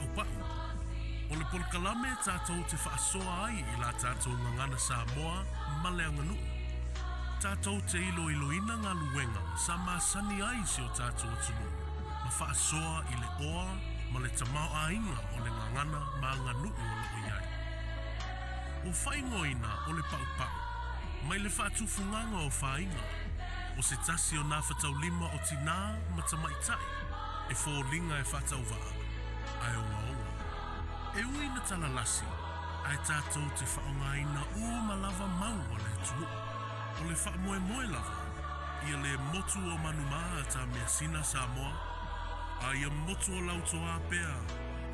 Paʻupaʻu. O le polokalame tatou te faasoa ai i la tatou gagana Samoa ma le aganuu. Tatou te iloiloina galuega sa masani ai si o tatou atunuu ma faasoa i le oa ma le tamaoaiga o le gagana ma aganuu o loo i ai. Ua faaigoaina o le Paʻupaʻu mai le faatufugaga o fāiga, o se tasi o nā fataulima o tinā ma tamaitai e foliga e faatauvaa ae ogaoga. E ui na talalasi, ae tatou te faaaogaina uma lava mau a le atunuu. O le faamoemoe lava, ia le motu o Manumā ta measina Samoa, a ia motu o Lautoā pea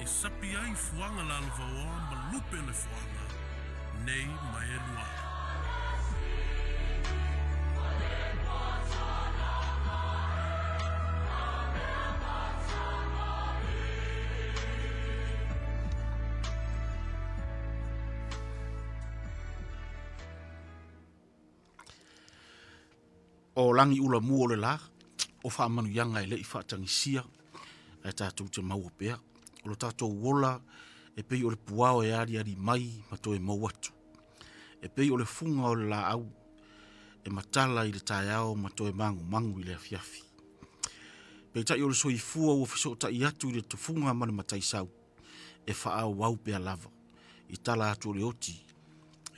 e sapi ai fuaga lalovaoa ma lupe le fuaga, nei ma e lua. O lagi ula mu o le la, o faamanuiaga e le i faatagisia, ae tatou te maua pea. O lo tatou ola e pei o le puao e aliali mai ma toe mou atu. E pei o le fuga o le laau e matala i le taeao ma toe magumagu i le afiafi. Peitai o le soifua ua fesootai atu i le tufuga ma le mataisau e faaauau pea lava i tala atu o le oti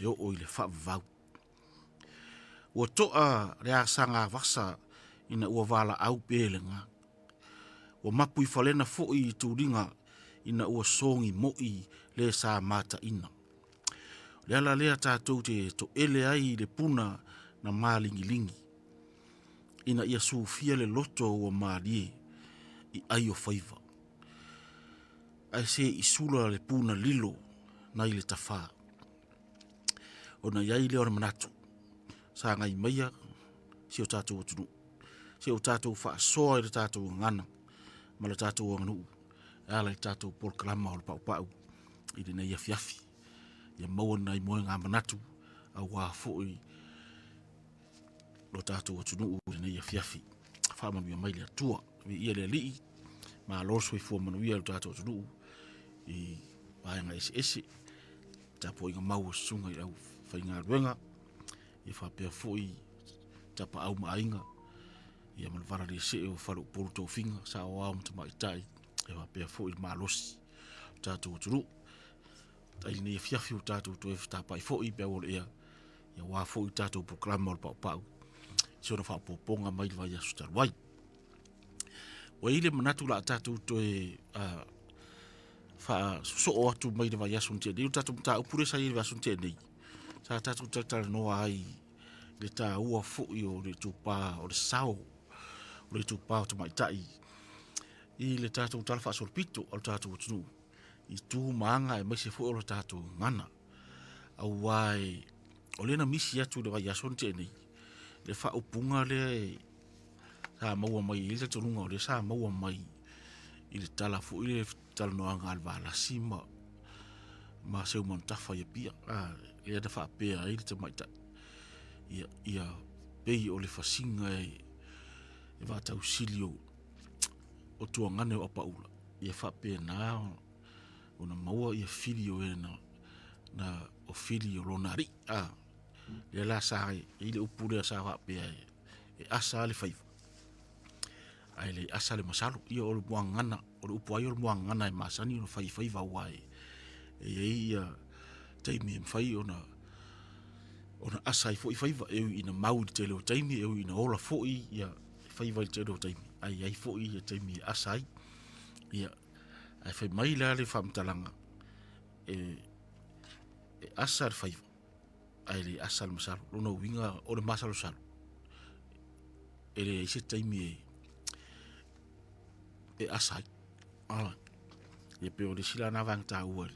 e oo i le faavavau. Ua toa le asaga avasa ina ua valaau pe le ga. Ua mapu i falena foi i tuliga ina ua sogi moi le sa mataina. O le ala lea tatou te toele ai i le puna na maligiligi ina ia sufia le loto ua malie i ai o faiva. Ae se i sula le puna lilo nai le tafā. Ona i ai lea o le manatu, sagai maia si o tatou atunuu, se o tatou faasoa i le tatou gagana ma le tatou aganuu e ala i le tatou polokalama o le Paupau i lenei afiafi. Ia maua nai moega manatu aua foi lo tatou atunuu i lenei afiafi. Faamanuia mai le Atua. Viia le Alii, malo le soifua manuia i lo tatou atunuu i vaega eseese. Tapuaiga mau a susuga i le aufaigaluega, ia faapea foi tapaau ma aiga, ia ma le vala le see o faleupolu tofiga, saoao ma tamaitai, ia faapea foi le malosi o le tatou atunuu. I lenei afiafi ua tatou toe fetapai foi pe a ua le ea, ia aua foi le tatou polokalama o le Paupau i sona faaopoopoga mai le vaiaso talu ai. Ua i ai le manatu o le a tatou toe faasosoo atu mai le vaiaso na tea nei, o le tatou mataupu lea sa i ai i le vaiaso na tea nei, sa tatou talatalanoa ai i le taua foi o le itupa o le sao o le itupa o tamaitai i le tatou talafaasolopito a le tatou atunuu i tu ma aga aemaise foi o le tatou gagana. Aua o lea na misi atu i le vaiaso na tea nei le faaupuga lea e sa maua mai i le talitonuga o lea sa maua mai i le tala foi le talanoaga a le Valasi ma ma Seumanutafa i Apia a lea na faapea ai le tamaitai ia ia pei o le fasiga e e vaatausili o o tuagane o Apaula ia faapena ona maua ia fili o e na na o fili o lona alii a lea la sa i ai le upu lea sa faapea e asa le faiva ae le asa le masalo. Ia o le muagagana, o le upu lava ia o le muagagana e masani ona fai i faiva aua e i ai ia taimi e mafai ona ona asa ai foi faiva e ui ina mau i le tele o taimi, e ui ina ola foi ia faiva i le tele o taimi, ae i ai foi ia taimi e asa ai. Ia, ae fai mai la le faamatalaga e e asa le faiva ae le asa le masalo. Lona uiga o le masalosalo e leai se taimi e e asa ai. Ah, ia pei o le isi la na vaega taua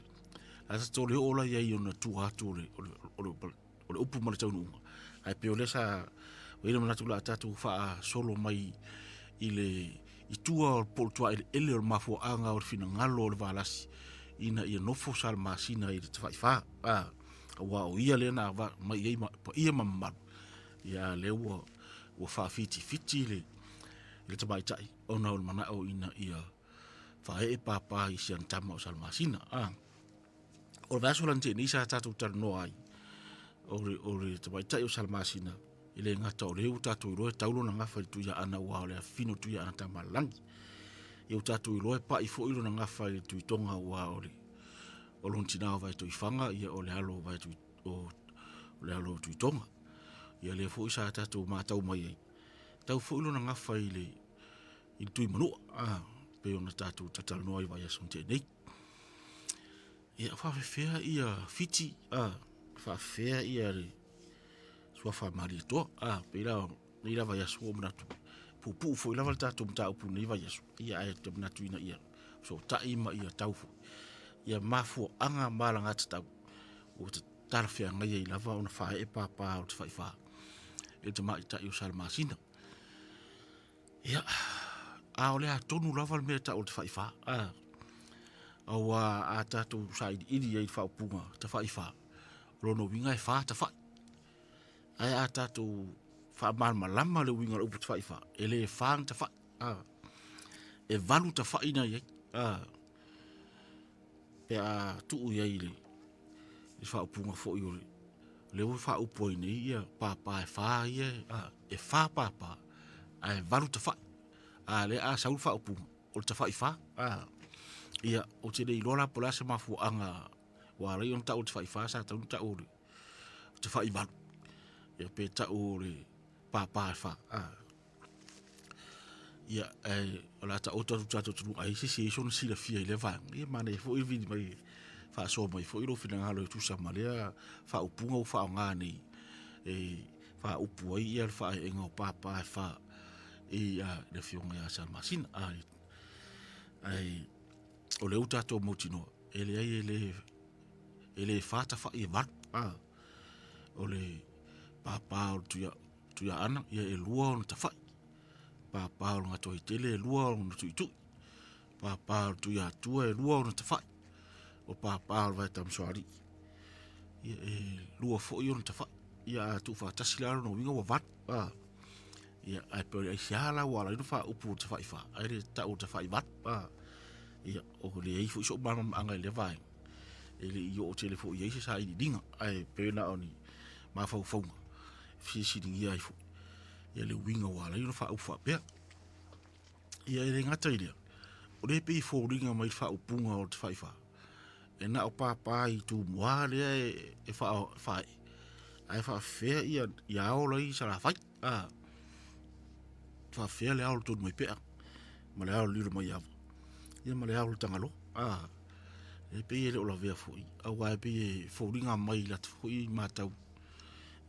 a sa tole oo la i ai ona tua atu o le o le o le o le upu ma le taunuuga. Ae pei o lea sa ua i ai le manatu o le a tatou faasolo mai i le i tua o po o le tuaeleele o le mafuaaga o le finagalo o le Valasi ina ia nofo Salamasina i le Tafaifā. Ah, aua o ia lea na aumai i ai paia ma mamalu, ia a lea ua ua faafitifiti le le tamaitai ona o le manao ina ia faaee pāpā i si ana tama o Salamasina. A, o le vaiaso la na tea nei sa tatou talanoa ai, o le, o le tamaitai o Salamasina, e le gata o lea ua tatou iloa e tau lona gafa i le Tuiaana aua o le afifina o Tuiaana Tamaalelagi. Ia ua tatou iloa e pai foi lona gafa i le Tuitoga aua o le o lona tina o Vaetoifaga ia o le alo o Vaetui o le alo o Tuitoga. Ia lea foi sa tatou matau mai ai, tau foi lona gafa i le i le Tuimanua, a, pei ona tatou talatalanoa ai i le vaiaso na tea nei. Ia, faapefea ia Fiti, a, faapefea ia le suafa Malietoa, a, pei la o lenei la vaiaso ua ou manatu, puupuu foi lava le tatou mataupu i lenei vaiaso, ia ae ou te manatu ina ia fesootai ma ia tau foi ia mafuaaga ma alagatatau ua talafeagai ai lava ona faaee papa o le tafaifa i le tamaitai o Salamasina. Ia, a o le a tonu lava le mea e tau o le tafaifa, a, aua a tatou sailiili ai i le faaupuga tafaifa, o lona uiga e fa tafai. Ae a tatou faamalamalama le uiga o le upu tafaifa, e le fa ni tafai, a, e valu tafai na i ai, a, pe a tuu i ai i le faaupuga foi o le lea ua faaupu ai nei ia papa e fa ia, a, e fa papa ae valu tafai. A lea a sau le faaupuga o le tafai fa, a, ia ou te le iloa la po o le a se mafuaaga ua ala ai ona tau o le tafai fa, sa tatau ona tau o le tafai valu, ia pe tau o le papa e fa, a. Ia, ae o le a taoto atu tatou atunuu ai se isi e i ai sona silafia i lea vaega, ia manaia foi le vili mai e faasoa mai foi lou finagalo e tusa ma lea faaupuga ua faaaoga nei e faaupu ai ia le faaeega o papa e fa i le afioga ia Salamasina. Ae o lea ua tatou mautinoa, e leai e le, e le fa tafai e valu. O le papa o le Tuiaana, ia e lua ona tafai. Papa o le Gatoaitele e lua ona tuitui. Papa o le Tuiatua e lua ona tafai. O papa o le Vaetamasoalii, ia e lua foi ona tafai. Ia a tuufaatasi la lona uiga ua valu. A, ia ae pei o le aisea la ua ala ai ona faaupu o le tafai fa, ae le tau o le tafai valu. A, ia o leai foi sou malamalamaaga i lea vaega. E le i oo tele foi i ai se sailiiliga, ae pei na o ni mafaufauga e fesilisiligia ai foi ia le uiga ua ala ai ona faaupu faapea. Ia e le gata i lea, o lea e pei e foliga mai le faaupuga o le tafaifa, e na o papa i Tumua lea e faaee, ae faafefea ia, ia ao la i Salafai, a, faafefea le ao o le Tonumaipea, ma le ao o le Lilomaiava, ia ma le ao o le Tagaloa, a, e pei e le o lavea foi, aua e pei e foliga mai i lata foi matau,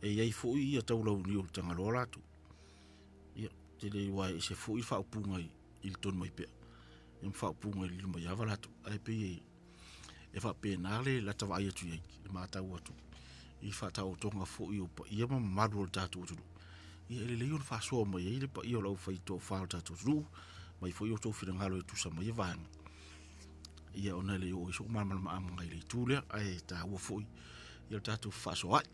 e i ai foi ia taulauniu o le Tagaloa latou. Ia, te le iloa e ese foi le faaupuga i, i le Tonumaipea, ia ma faaupuga i le Lilomaiava latou. Ae pei e, e faapena le lata vaai atu i ai, le matau atu i faataotoga foi o paia ma mamalu o le tatou atunuu. Ia e lelei ona faasoa mai ai le paia o le aufai tofa o le tatou atunuu, mai foi outou finagalo e tusa ma ia vaega. Ia ona e le oo ai sou malamalamaaga i le itu lea, ae taua foi ia le tatou fefaasoaai.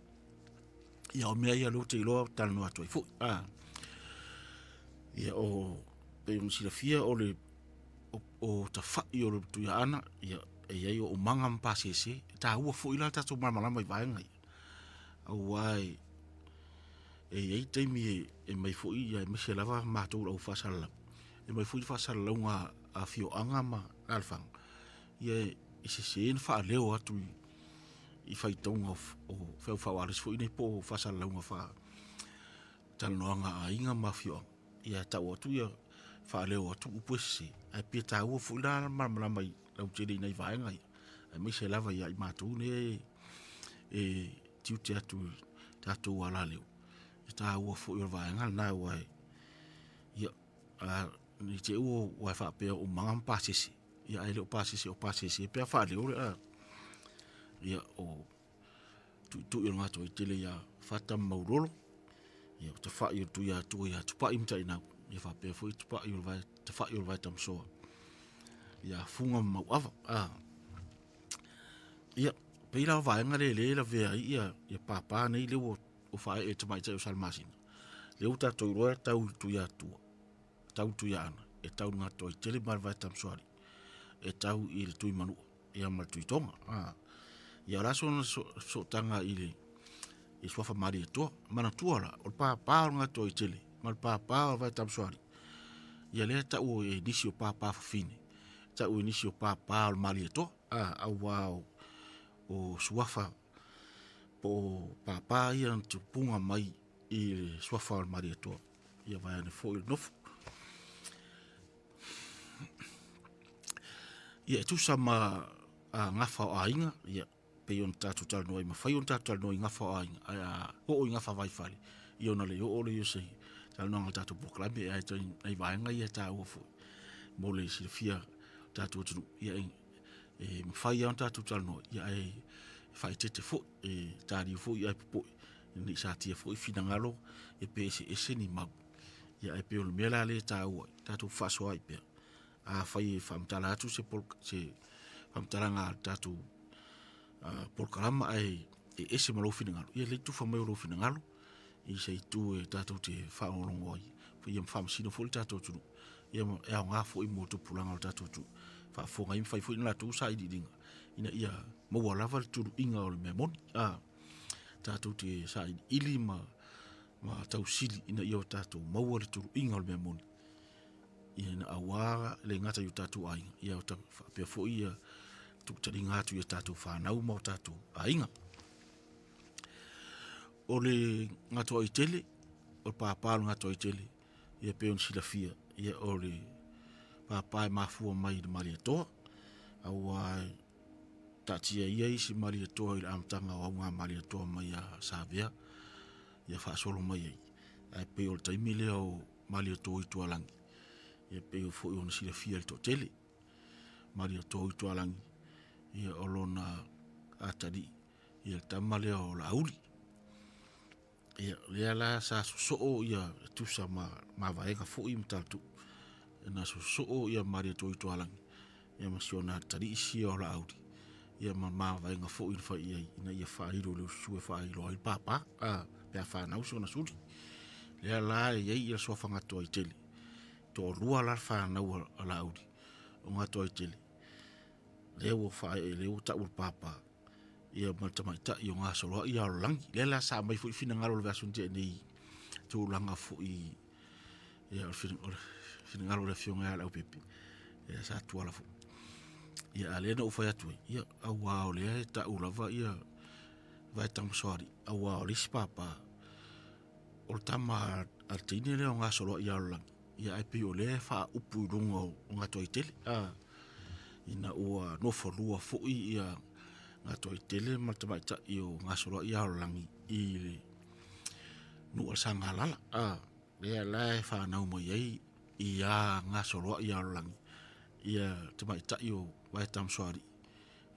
Ia o mea ia lea ou te iloa ou te talanoa atu ai foi. A, ia o, pei ona silafia o le o, o tafai o le Tuiaana, ia e i ai o umaga ma pasese. E taua foi la le tatou malamalama i vaega ia. Aua e, e i ai taimi e, e mai foi ia aemaise lava matou le au faasalalau. E mai foi le faasalalauga a afioaga ma alaalafaga, ia e sese ona faaleo atu i i faitauga o, o feau faaualesi foi nei po o faasalalauga faatalanoaga a aiga ma afioaga, ia tau atu ia faaleo atu upu e sese. Ae pei e taua foi la le malamalama i lautele i nai vaega ia, aemaise lava ia i matou nei e tiute atu i tatou alaleo, e taua foi o le vaega lena aua e, ia, a, ne i te i ua e faapea o umaga ma pasese, ia ae le o pasese o pasese pe a faaleo le a ia o tuitui o le Gatoaitele ia Fata ma Maulolo, ia o tafai o le Tuiatua ia Tupai ma Tainau, ia faapea foi tupai o le vae, tafai o le Vaetamasoa ia Fuga ma Mauava. A, ia pei la o vaega lea lea e lavea ai ia, ia papa nei lea ua ua faaee e le tamaitai o Salamasina, lea ua tatou iloa e tau i le Tuiatua, tau i le Tuiaana, e tau i le Gatoaitele ma le Vaetamasoalii. e tau i le Tuimanua ia ma le Tuitoga. A, ia o le a sona sootaga i le i suafa Malietoa. Manatua la, o le papa o le Gatoaitele ma le papa o le Vaetamusualii, ia lea e tau e nisi o papa fafine, tau e nisi o papa o le Malietoa. A, auā o suafa po o papa ia na tupuga mai i le suafa o le Malietoa, ia vaeane foi le nofo. Ia e tusa ma gafa o aiga, ia pei ona tatou talanoa ai, e mafai ona tatou talanoa i gafa o aiga, ae a oo i gafa vaifale, ia ona le oo lea o se talanoaga i le tatou polokalame, ae o nai vaega ia e taua foi mo le silafia e le tatou atunuu. Ia e mafai lava ona tatou talanoa, ae faaeteete foi, e taliu foi ae popoe ne i satia foi finagalo pe eseese ni mau. Ae pei o le mea la lea e taua ai, tatou fefaasoaai pea. Afai e faamatala atu se faamatalaga a le tatou polokalama ae ese ma lou finagalo, ia lelei le tufa mai o lou finagalo i se itu e tatou te faalogologo ai, ia ma faamasino foi le tatou atunuu, ia ma e aoga foi mo tupulaga o le tatou atunuu e faafofoga ai ma fai foi a latou sailiiliga ina ia maua lava le tuluiga o le mea moni. Tatou te sailiili ma tausili ina ia tatou maua le tuluiga o le mea moni, ina aua le gata i o tatou aiga, ia faapea foi ia tuutaliga atu i tatou fanau ma o tatou aiga. O le Gatoaitele, o le papa o le Gatoaitele, ia pei ona silafia, ia o le papa e mafua mai i le Malietoa, aua e taatia ia isi Malietoa i le amataga o auga Malietoa mai ia Savea ia faasolo mai ai, ae pei o le taimi lea o Malietoa-uitualagi, e pei foi ona silafia e le toatele. Malietoa-uitualagi, ia o lona atalii, ia le tama lea o Laauli. Ia, lea la sa sosoo e tusa ma mavaega foi ma talatuu, na sosoo Malietoa-uitualagi ma si ona atalii sia o Laauli, ia ma mavaega foi na fai i ai ina ia faailo i le ususu e faailo ai le papa pe a fanau sona suli. Lea la e i ai le suafa Gatoaitele, e toalua la fanau a Laauli, o Gatoaitele, lea ua tau o le papa, ia ma le tamaitai o Gasoloai Aolelagi. Lea la sa aumai foi finagalo i le vaiaso na tea nei i tulaga foi o le finagalo o le Afioga ia Leaupepe, ia sa tuala foi. Ia a o lea na ou fai atu ai, ia aua o lea e tau lava ia Vaetamasoalii, aua o le isi papa, o le tama a le teine lea o Gasoloai Aolelagi, ia ae pei o lea e faaupu i luga o Gatoaitele, ina ua nofolua foi ia Gatoaitele ma le tamaitai o Gasoloai Aolelagi i le nuu o Sagalala. Lea la e fanau mai ai ia Gasoloai Aolelagi ia le tamaitai o Vaetamasoalii,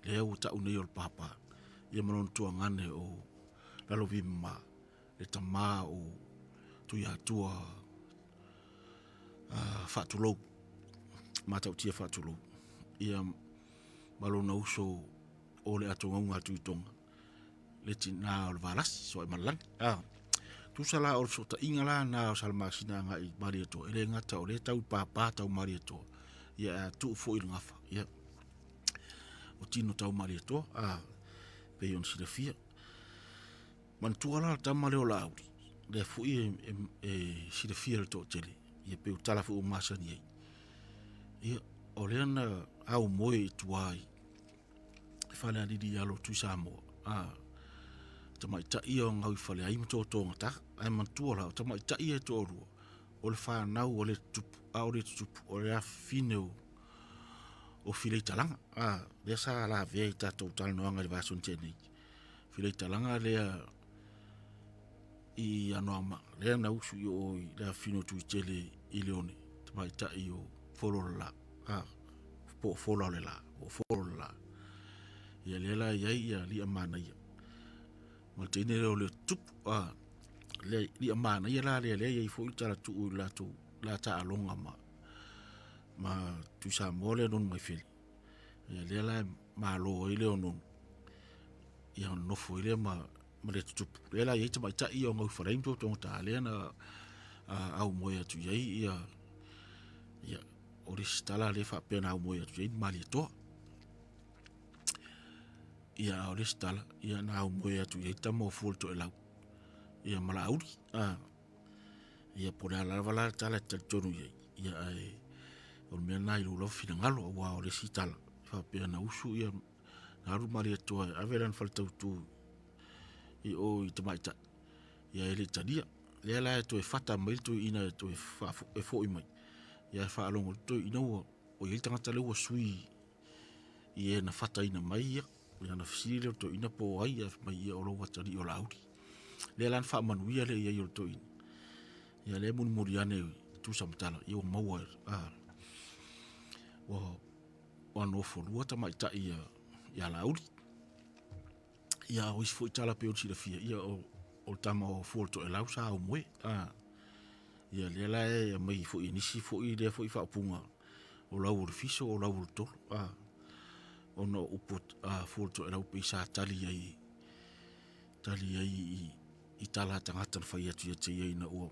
lea ua tau nei o le papa, ia ma lona tuagane o Lalovi-mama, le tama o Tuiatua Faatulou, Matautia Faatulou, ia ma lona uso o le Atoagauga a Tuitoga, le tina o le Valasi Sooaemalelagi. Tusa la o le fesootaiga la na o Salamasina agai i Malietoa, e le gata o lea e tau i papa tau Malietoa, ia ae tuu foi i le gafa, ia, o tino tau Malietoa, pei ona silafia. Manatua la le tama lea o Laauli, lea foi e silafia e le toatele, ia pei o tala foi ua masani ai, ia, o lea na aumoe i tua i Falealili i alo o Tuisamoa, tamaitai ia o Gauifaleai ma Totogata. Ae manatua la, o tamaitai ia e toalua, o le fanau a Letotupu, a o Letotupu, o le afafine o Fileitalaga. Lea sa lavea i tatou talanoaga i le vaiaso na tea nei. Fileitalaga lea i Anoamaa, lea na usu i o i le afafine o Tuitele i Leone, tamaitai o Fololela, po o Folaolela, po o Fololela. Ia lea la e i ai ia Liamanaia ma le teine lea o Letotupu. Liamanaia la lea e i ai foi le talatuu i le latou la taaloga ma Tuisamoa lea Nonu-mai-fele. Ia lea la e malo ai Leonono, ia ona nofo ai lea ma Letotupu. Lea la e i ai tamaitai ia o Gauifaleai ma Tootogata, lea na aumoe atu i ai ia o le isi tala lea faapea na aumoe atu i ai le Malietoa. Ia, a o le isi tala, ia na aumoe atu i ai tama o Fuoletoelau, ia ma Laauli. A, ia po o le a lava la le tala e te talitonu i ai, ia ae o le mea lena i lou lava finagalo, aua o le isi tala, e faapea na usu ia, na alu Malietoa e ave lana faletautu i o i tamaitai, ia e le i talia. Lea la e toe fata mai le toeaina e toe e foi mai, ia ae faalogo atu le toeaina ua i ai le tagata lea ua sui i e na fataina mai ia. Ia ona fesili lea o le toeaina po o ai, ae fai mai, ia o lou atalii o Laauli. Lea la na faamanuia lea i ai o le toeaina, ia lea e mulimuli ane e tusa ma tala, ia ua maua, ua nofolua tamaitai ia Laauli. Ia a o isi foi tala pei ona silafia, ia o le tama o Fuoletoelau sa aumoe. Ia lea la e aumai foi e nisi foi lea foi faaupuga, o lau o le fiso o lau o le tolo, ona o upu a Fuoletoelau pei sa tali ai, tali ai i tala a tagata na fai atu ia te ia ina ua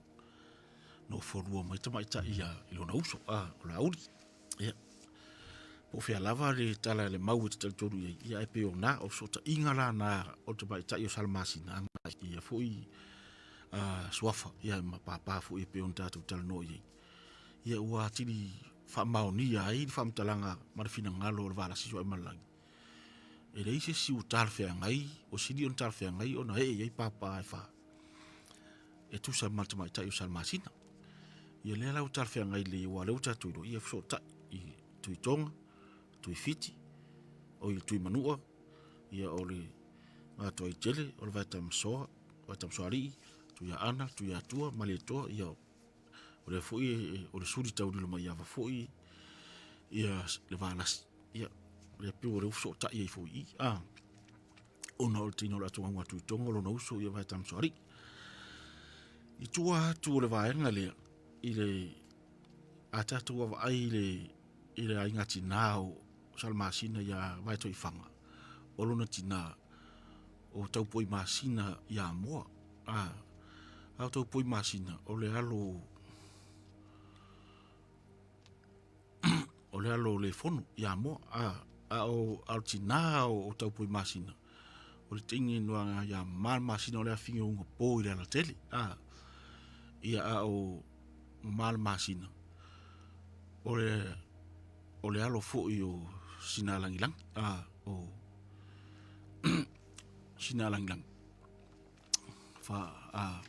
nofolua mai tamaitai i lona uso, o Laauli. Ia, po o fea lava le tala le mau e te talitonu i ai, ia ae pei o na, o fesootaiga la na o le tamaitai o Salamasina agai i ia foi suafa, ia ma papa foi e pei ona tatou talanoa i ai. Ia ua atili faamaonia ai le faamatalaga ma le finagalo o le Valasi Sooaemalelagi, e leai se isi ua talafeagai, ua sili ona talafeagai ona ee i ai papa e fa e tusa ma le tamaitai o Salamasina. Ia lea la ua talafeagai lelei aua o lea ua tatou iloa, ia fesootai i Tuitoga, Tuifiti, oi Tuimanua, ia o le Gatoaitele, o le Vaetamasoa, Vaetamasoalii, Tuiaana, Tuiatua, Malietoa, ia o lea foi o le suli taulilo maiava foi ia le Valasi, ia lea pei o lea ua fesootai ai foi i i, ona o le teine o le atugaluga a Tuitoga, o lona uso ia Vaetamasoalii. I tua atu o le vaega lea, i le a tatou vaavaai i le i le aiga tina o Salamasina ia Vaetoifaga, o lona tina o Taupoimasina ia Amoa. A o Taupoimasina, o le alo o le alo o Lefono ia Amoa. A o le tina o Taupoimasina, o le teine noaga ia Malamasina o le afine o Ugapo i le alatele. Ia a o Malamasina, o le alo foi o Sinalagilagi, o Sinalagilagi. Fa, a,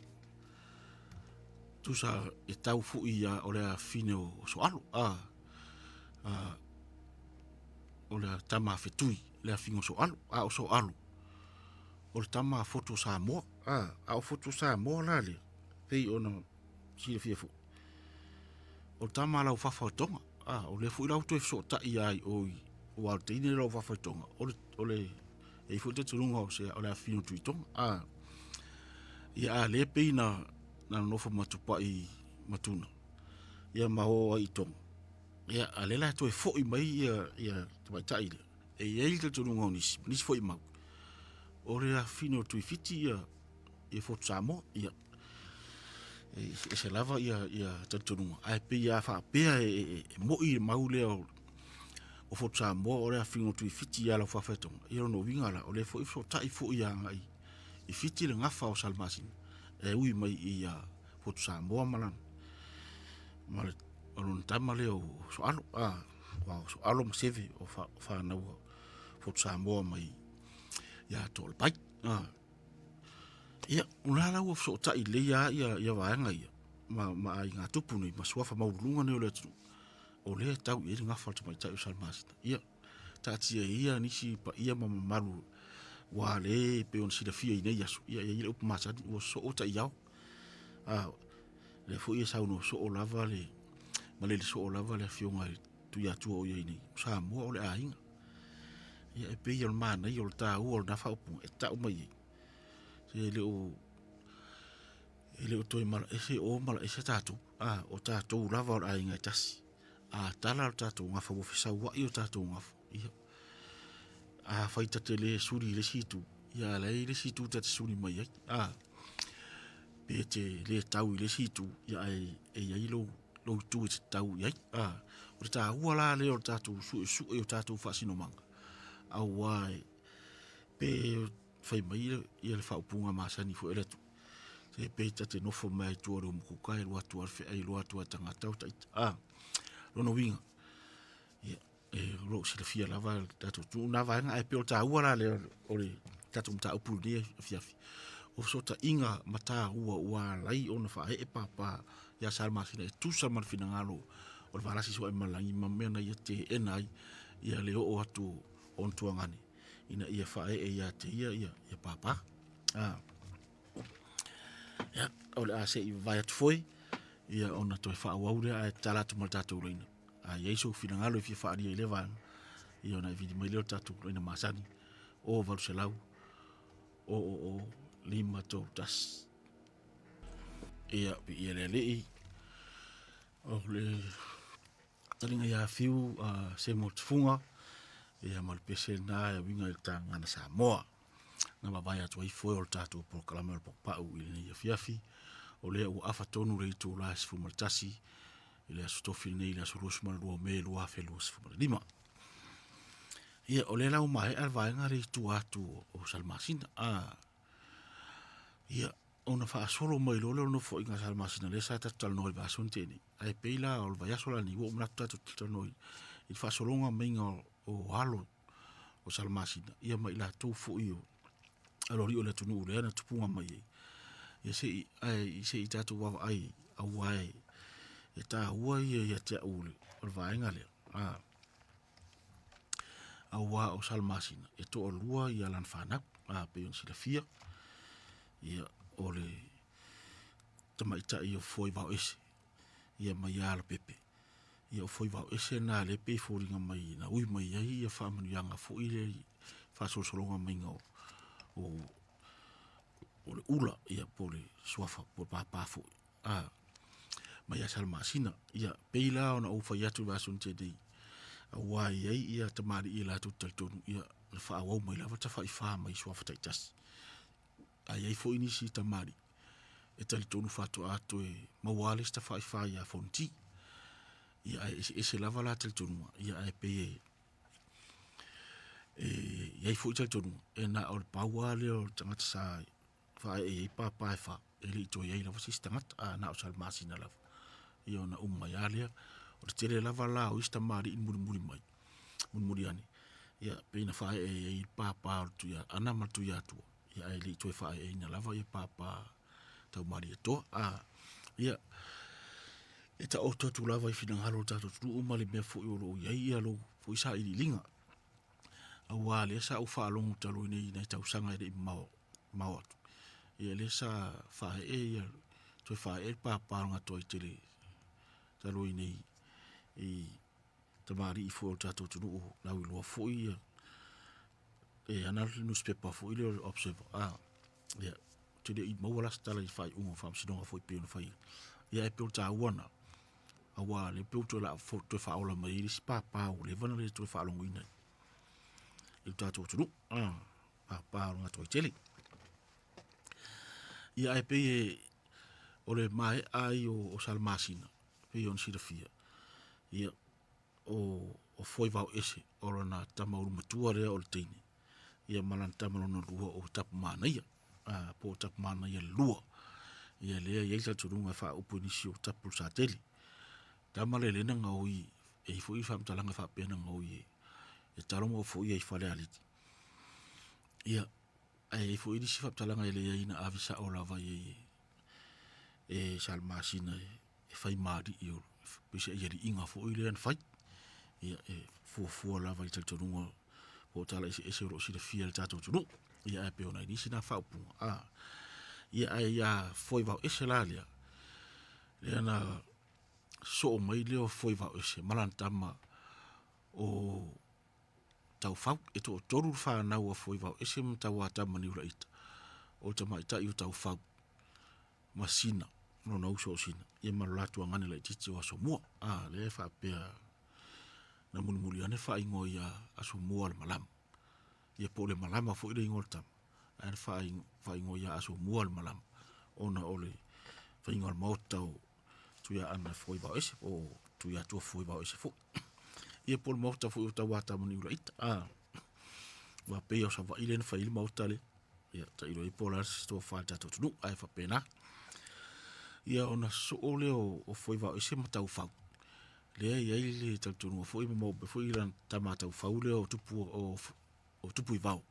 tusa e tau foi ia o le afine o Soalo, a, a, o le tama a Fetui, le afine o Soalo, a o Soalo, o le tama a Fotu o Samoa, a, a o Fotu o Samoa la lea, pei ona silafia foi, o le tama a Laufafa o Toga, a, o lea foi la ua toe fesootai lava i o i, aua o le teine lea o Laufafa o Toga, o le, o le, e i ai foi le talitonuga o se, o le afifio o Tuitoga, a, ia a lea pei na, na nonofo ma Tupai i Matuna, ia ma o ai i Toga, ia a lea la e toe foi mai ia, ia tamaitai lea, e i ai le talitonuga o nisi, nisi foi mau, o le afifine o Tuifiti ia, ia Fotu Samoa, ia, e ese lava ia, ia talitonuga, ae pei a faapea e, e, e moi le mau lea o, o Fotu Samoa o le afifine o Tuifiti ia Laufafa e Toga, ia lona uiga la, o lea foi e fesootai foi agai i Fiti le gafa o Salamasina, e ui mai i ia Fotu Samoa ma lana, ma le, o lona tama lea o Soalo, a, aua o Soalo ma Seve o fanau a Fotu Samoa mai ia Toalepai. A. Ia, o la la ua fesootai lelei lava ia, ia vaega ia, ma, ma aiga tupu nei, ma suafa maualuluga nei o le atunuu, o lea e tau i ai le gafa o le tamaitai o Salamasina. Ia, taatia ia nisi paia ma mamalu ua le e pei ona silafia i nei aso, ia e i ai le upu masani, ua soo taiao. A, lea foi e saunoa soo lava le, malele soo lava le afioga i Tuiatua o i ai nei, o Samoa o le aiga. Ia e pei o le manaia o le taua o lena faaupuga e tau mai ai. Se e le o e le o toe malaese o malaese tatou. A, o tatou lava o le aiga e tasi. A tala lo tatou gafa ua fesauai o tatou gafa. Ia, a fai ta te le suli i le isi itu, ia a la e i ai le isi itu ta te suli mai ai. A, pe te le tau i le isi itu, ia ae e i ai lou lou itu e te tau i ai. A, o le taua la lea o le tatou suesue o tatou faasinomaga, auā e pe fai mai ia le faaupuga masani foi a le atunuu, se pe ta te nofo mai lava i tua o le umukuka e alu atu lava le feai e iloa atu lava e tagata o ta ita. A, lona uiga, ia, e, o lo o silafia lava e le tatou atunuu na vaega, ae pei o le taua la lea o le tatou mataupu i lenei afiafi, o fesootaiga ma taua ua ala ai ona faaee papa ia Salamasina e tusa ma le finagalo o le Valasi Sooaemalelagi ma mea na ia teena ai ia le oo atu o ona tuagane ina ia faaee ia te ia ia papa. A, ia, o le a se i vavae atu foi ia ona toe faaauau lea ae tatala atu ma le tatou laina. A i ai sou finagalo e fia faaalia i lea vaega, ia ona e vili mai lea o le tatou laina masani o 800 000 531. Ia, viia le Alii, o le taliga ia Fiu a Semo Tufuga, ia ma le pese lena e uiga i le Tagana Samoa. Na vavae atu ai foe o le tatou polokalame o le Paupau i lenei afiafi, o lea ua afa tonu le itula e 11 i le aso Tofi lenei i le aso 22 o Me 2025. Ia, o lea la ua maea le vaega lea i tua atu o Salamasina. Ah, ia, ona faasolo mai loa lea o le nofoaiga a Salamasina lea sa tatou talanoa i le vaiaso na tea nei. Ae pei la o le vaiaso la lenei ua ou manatu tatou te talanoa i le faasologa maiga o alo o Salamasina ia ma i latou foi o aloalii o le atunuu lea na tupuga mai ai. Ia se i, ae se i tatou vaavaai aua e taua ia ia te au o le vaega lea. A, aua o Salamasina e toalua ia lana fanau, a pei ona silafia ia o le tamaitai o Foivaoese ia ma ia Leaupepe. Ia o Foivaoese lena lea e pei e foliga mai na ui mai ai ia faamanuiaga foi lea i faasolosologa maiga o le ula ia po o le suafa po o le papa foi a mai ia Salamasina. Ia pei la ona ou fai atu i le vaiaso na tea nei, aua e i ai ia tamalii e latou te talitonu ia na faaauau mai lava tafaifa mai suafa taitasi. Ae i ai foi nisi tamalii e talitonu faatoa toe maua lava le isi tafaifa ia Fonoti. Ia ae eseese lava la talitonuga, ia ae pei e i ai foi talitonuga e na o le pau lava lea o le tagata sa faaee i ai papa e fa, e le i toe i ai lava se isi tagata, a na o Salamasina lava. Ia ona uma mai lava lea. O le tele lava la o isi tamalii na mulimuli mai, mulimuli ane, ia pei na faaee ai le papa o le Tuiaana ma le Tuiatua, ia ae le i toe faaeeina lava ia papa tau Malietoa. A, ia, e taoto atu lava i finagalo o le tatou atunuu ma le mea foi o lo o i ai ia lou foi sailiiliga. Aua lea sa ou faalogo talu ai nei i nai tausaga e le i mamao, mamao atu, ia lea sa faaee ia, toe faaee le papa o le Gatoaitele talu ai nei i tamalii foi o le tatou atunuu lauiloa foi ia e ana le nusipepa foi lea o le Observer, a, ia, ou te le i maua la se tala i le faaiuga o faamasinoga foi pei ona fai ai. Ia ae pei o le taua lena, aua o lea pei ua toe faaola mai ai le isi papa ua leva ona le toe faalogoina i le tatou atunuu, papa o le Gatoaitele. Ia ae pei e, o le maea ai o Salamasina, pei ona silafia, ia, o Foivaoese, o lona tama ulumatua lea o le teine, ia ma lana tama lona lua o Tapumanaia, a, po o Tapumanaia Lua. Ia lea e i ai le talitonuga e faaupu e nisi o Tapulesatele. Tama lea lea na gaoi, e i ai foi faamatalaga faapea na gaoi e talo ma ofoia i Falealili. Ia, ae i ai foi nisi faamatalaga e leai na ave sao lava i ai e Salamasina e fai ma alii o pei se aliiga foi lea na fai. Ia e fuafua lava i talitonuga po o tala eseese o lo o silafia e le tatou atunuu. Ia ae pei ona i ai nisi na faaupuga, a, ia ae ia Foivaoese la lea, lea na sosoo mai lea o Foivaoese ma lana tama o Taufau. E toatolu le fanau a Foivaoese ma Tauatama Niulaita, o le tamaitai o Taufau ma Sina, lona uso o Sina, ia ma lo la tuagane laitiiti o Asomua. A, lea e faapea na mulimuli ane faaigoa ia Asomua le Malama. Ia po o le Malama foi le igoa o le tama, ae na faaigoa ia Asomua le Malama ona o le faiga o le maota o Tuiaana e Foivaoese po o Tuiatua Foivaoese foi. Ia po o le maota foi o Tauatamaniu Laita. A, aua pei o Savaii lea na fai ai le maota lea. Ia, tailo ai po o le a se tofa i le tatou atunuu, ae faapena. Ia ona sosoo lea o Foivaoese ma Taufau, lea e i ai le talitonuga foi ma maua mai foi lana tama Taufau lea o Tupu o Tupuivao,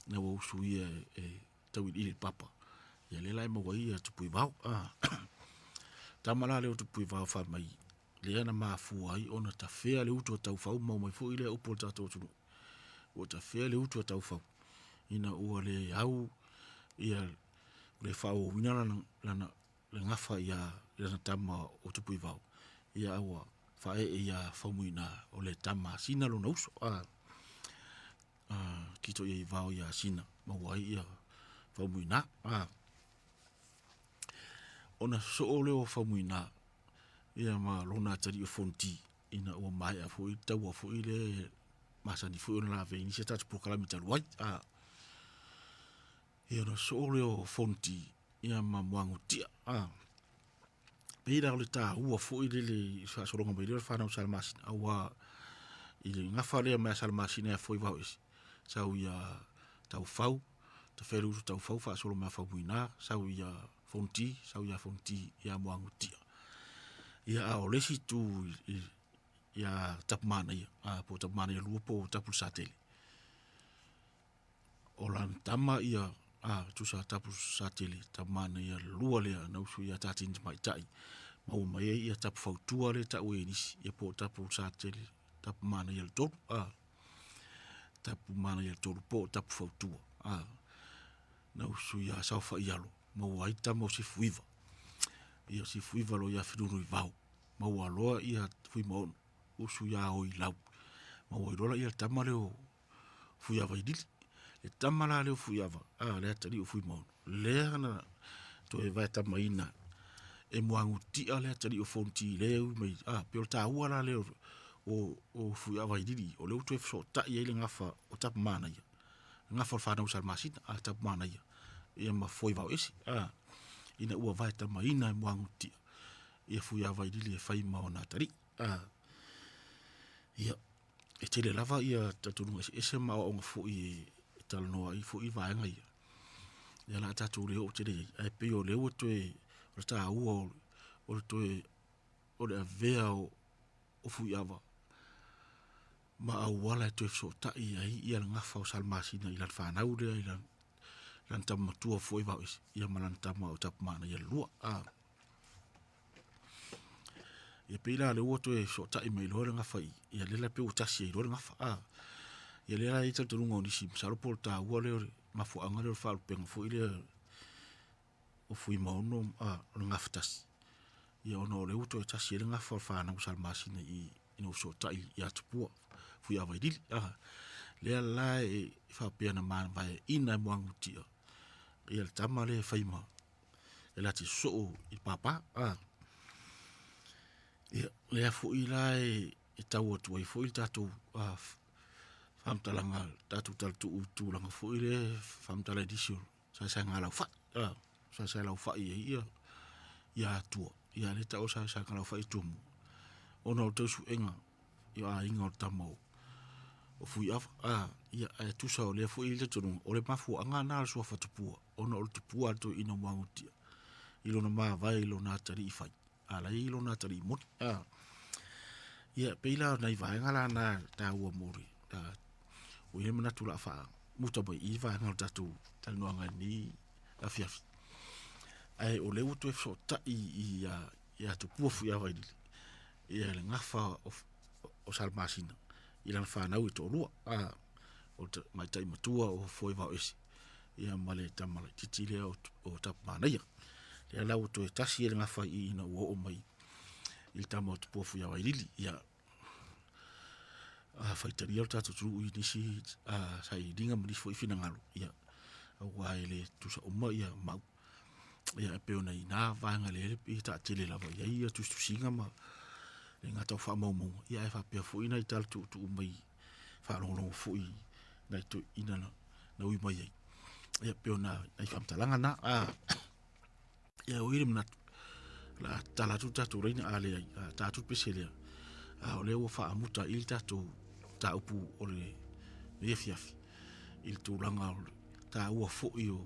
ina ua usuia e tauiliili e le papa, ia lea la e maua ai Tupuivao. Tama la lea o Tupuivao fai mai lea na mafua ai ona tafea le utu a Taufau ma maua mai foi lea upu a le tatou atunuu, ua tafea le utu a Taufau ina ua le au ia le faaauauina lana, lana le gafa ia lana tama o Tupuivao, ia a ua faaee ia Faumuina o le tama a Sina lona uso. A, kito i ai vao ia Sina maua ai ia Faumuina. A, ona sosoo lea o Faumuina ia ma lona atalii o Fonoti ina ua maea foi le taua foi lea e masani foi ona lavea i nisi a tatou polokalame talu ai. A, ia ona sosoo lea o Fonoti ia ma Muagututia. A, pei la o le taua foi lele i le faasologa mai lea o le fanau Salamasina aua i le gafa lea mai a Salamasina ia Foivaoese, sau ia Taufau, Tafeleutu Taufau faasolo mai ia Faumuina, sau ia Fonoti, sau ia Fonoti ia Muagututia. Ia a o le isi itu ia Tapumanaia, a po o Tapumanaia lua po o Tapulesatele, o lana tama ia a tusa Tapulesatele Tapumanaia lua lea na usu ia Tatini Tamaitai maua mai ai ia Tapufautua lea e tau ai e nisi, ia po o Tapulesatele Tapumanaia le tolu, a Tapumanaia le tolu po o Tapufautua, a na usu ia Saofaialo maua ai tama o Sifuiva. Ia o Sifuiva loa ia Fenunuivao, maua loa ia Fuimaono, usu ia Oilau, maua ai loa le tama lea o Fuiavailili. Le tama la lea o Fuiava, a le atalii o Fuimaono, lea na toe vaetamaina e Muagututia le atalii o Fonoti lea e ui mai, a, pei o le taua la lea o Fuiavailili, o lea ua toe fesootai ai le gafa o Tapumanaia, le gafa o le fanau a Salamasina a Tapumanaia ia ma Foivaoese, a, ina ua vaetamaina e Muagututia ia Fuiavailili e fai ma ona atalii. A, ia, e tele lava ia talitonuga eseese ma aoaoga foi e talanoa ai foi vaega ia, ia o le a tatou le oo tele i ai, ae pei o lea ua toe, o le taua o le toe o le avea o Fuiava ma auala e toe fesootai ai ia le gafa o Salamasina i lana fanau lea i lana tama matua o Foivaoese ia ma lana tama o Tapumanaia le lua. A, ia pei la lea ua toe fesootai mai loa le gafa i i, ia lea la pei ua tasi ai loa le gafa. A, ia lea la e i ai talitonuga o nisi masalo po o le taua lea o le mafuaaga lea o le faalupega foi lea o Fuimaono o le Gafatasi, ia ona o lea ua toe tasi ai le gafa o le fanau a Salamasina i i ina ua fesootai ia Tupua, Fuiavailili. Lea la e faapea na mavaeaina e Muagututia ia le tama lea e fai ma e la te sosoo i le papa. Ia, lea foi la e tau atu ai foi le tatou faamatalaga, le tatou talatuu i tulaga foi lea e faamatala i nisi o saesaega laufai, a, saesae laufai ai ia, ia Atua, ia lea e tau o saesaega laufai a Tumua, ona o le tau suega i aiga o le tama o Fuiava, a, ia, ae tusa o lea foi e i ai le talitonuga, o le mafuaaga lena o le suafa Tupua, ona o le Tupua a le toeaina o Muagututia i lona mavae i lona atalii fai, a la e i ai lona atalii moni. A, ia, pei la o nai vaega la na e taua mo le, ua i ai le manatu o le a faamuta mai i i vaega o le tatou talanoaga i lenei afiafi. Ae o lea ua toe fesootai ia Tupua Fuiavailili, ia le gafa o Salamasina i lana fanau e toalua, a, o le tamaitai matua o Foivaoese, ia ma le tama laitiiti lea o Tapumanaia. Lea la ua toe tasi ai le gafa i i ina ua oo mai i le tama o Tupua Fuiavailili. Ia, a faitalia lo tatou atunuu i nisi sailiiliga ma nisi foi finagalo, ia, aua e le tutusa uma ia mau. Ia, e pei ona i ina vaega lea e taatele lava i ai ia tusitusiga ma le gata o faamaumauga, ia ae faapea foi nai tala tuutuu mai faalogologo foi nai toeaiina na ui mai ai. Ia pei o nai faamatalaga na. Ia ua i ai le manatu, O le a tatala atu le tatou laina, a leai, a ta atu le pese lea. A o lea ua faamuta i le tatou mataupu o lenei afiafi i le tulaga o le taua foi o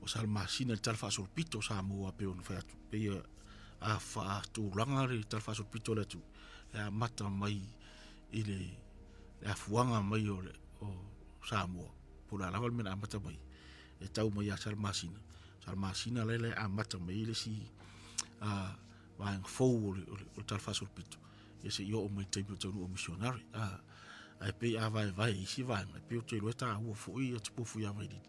o Salamasina i le talafaasolopito o Samoa pei ona fai atu. Pei a faatulaga le talafaasolopito o le atunuu, e amata mai i le afuaga mai o le o Samoa, po o le a lava le mea na amata mai, e tau mai ia Salamasina. Salamasina la e amata mai ai le isi vaega fou o le, o le, o le talafaasolopito, ia seia oo mai i le taimi o le taunuu o misionare. Ae pei a vaevae i isi vaega, e pei ou te iloa e taua foi ia Tupuofu ia Vailili,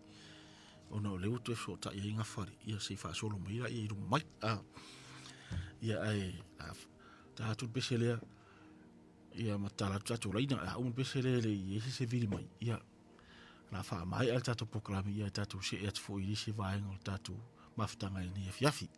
ona o lea ua toe fesootai ai Gafalei, ia se i faasolo mai laia i luma mai. Ia ae ta atu le pese lea, ia ma tatala atu tatou laina. A uma le pese lea e le i i ai se vili mai, ia o le a faamaea le tatou polokalame, ia tatou see atu foi i isi vaega o le tatou mafutaga i lenei afiafi.